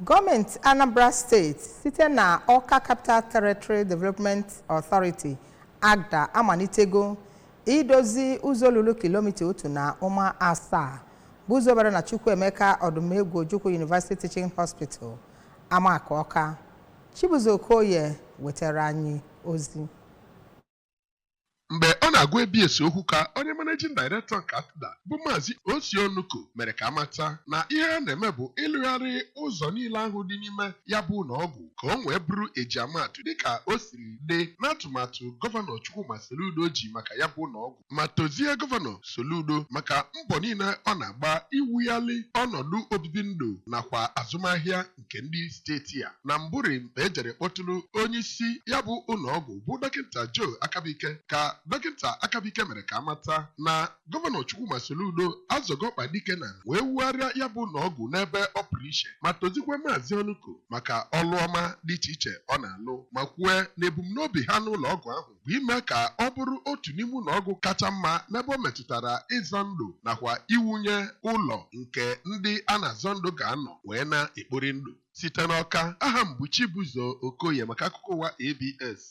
Gọọmenti Anambra Steeti site na Awka Capital Territory Development Authority, ACTDA, amalitego idozi ụzọ lulu kilomita 1.7 bụ ụzọ bara na Chukwuemeka Odumegwu Ojukwu University Teaching Hospital, Amaku, Awka. Chibuzo Okoye wetara anyị ozi. Mgbe ọ na-agwa ABS okwu ka onye managing director nke ACTDA bụ Maazị Osi Onuko mere ka amata na ihe a na-eme bụ ịlụgharị ụzọ niile ahụ dị n'ime ya bụ ụlọ ọgwụ ka o wee bụrụ ejiamatụ dịka o siri dị n'atụmatụ Gọvanọ Chukwuma Soludo ji maka ya bụ ụlọ ọgwụ, ma tozie Gọvanọ Soludo maka mbọ niile ọ na-agba iwugharị ọnọdụ obibi ndụ nakwa azụmahịa nke ndị steeti a. Na mbụri mgbe ejere kpọtụrụ onye isi ya bụ ụlọ ọgwụ bụ Dọkịta Joe Akabike, ka Dọkịta Akabike mere ka amata na Gọvanọ Chukwuma Soludo azọgo ọkpa dike na wee wugharịa ya bụ ụlọ ọgwụ n'ebe ọ pụrụ iche, ma tozikwa Maazị Onuko maka ọlụ ọma dị iche iche ọ na-alụ, ma kwue na ebumnobi ha n'ụlọ ọgwụ ahụ bụ ime ka ọ bụrụ otu n'ime ụlọ ọgwụ kacha mma n'ebe ọ metụtara ịzọ ndụ nakwa iwunye ụlọ nke ndị a na-azọ ndụ ga-anọ wee na-ekpori ndụ. Site n'Ọka, aha m bụ Chibuzo Okoye maka akụkọ ụwa ABS.